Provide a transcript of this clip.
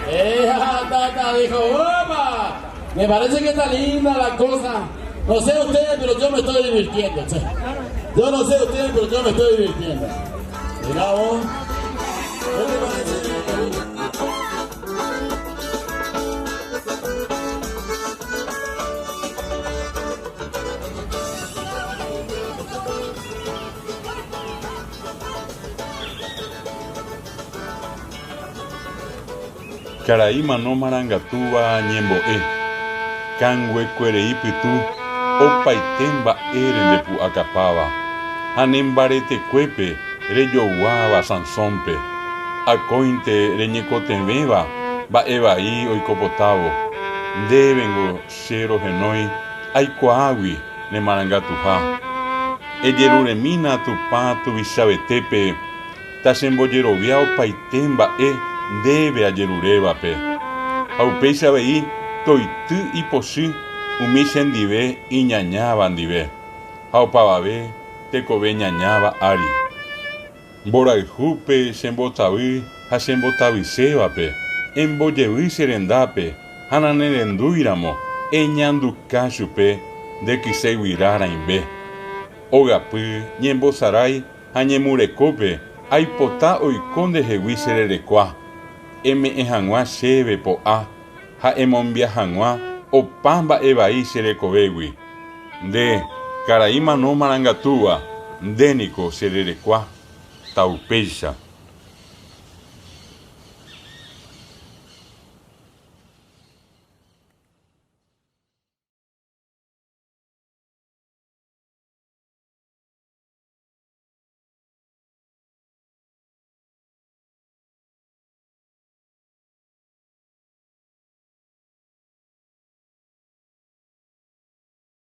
Ea, tata, dijo, ¡opa! Me parece que está linda la cosa. No sé ustedes, pero yo me estoy divirtiendo, che. Yo no sé ustedes, pero yo me estoy divirtiendo. Mirá vos. ¿Qué te parece? Karai mano marangatúva ñembo'e, kanguekuerei pytu, opaite mba'ére ndepu'akapáva, ha ne mbaretekuépe rejoguáva Sansónpe, akóinte reñekotevẽva mba'e vai oikopotávo, ndévengo che rohenói aikuaágui ne marangatuha. Ejeruremína Tupã tuvichavetépe tachembojerovia opaite mba'e ndéve ajerurévape. Ha upéicha avei toity ipochy umi chendive iñañáva ndive, ha opavave tekove ñañáva ári. Mborayhúpe chembotavy ha chembotavysévape, embojevy che rendápe ha nanerendúiramo eñanduka chupe nde kyse guyra rãimbe. Ogapy ñembosarái ha ñemurekópe aipota oiko ndehegui che rerekua, eme'ẽ hag̃ua chéve po'a ha emombia hag̃ua opa mba'e vai che rekovégui. Nde, karai mano marangatúva, nde niko che rerekua. Taupéicha.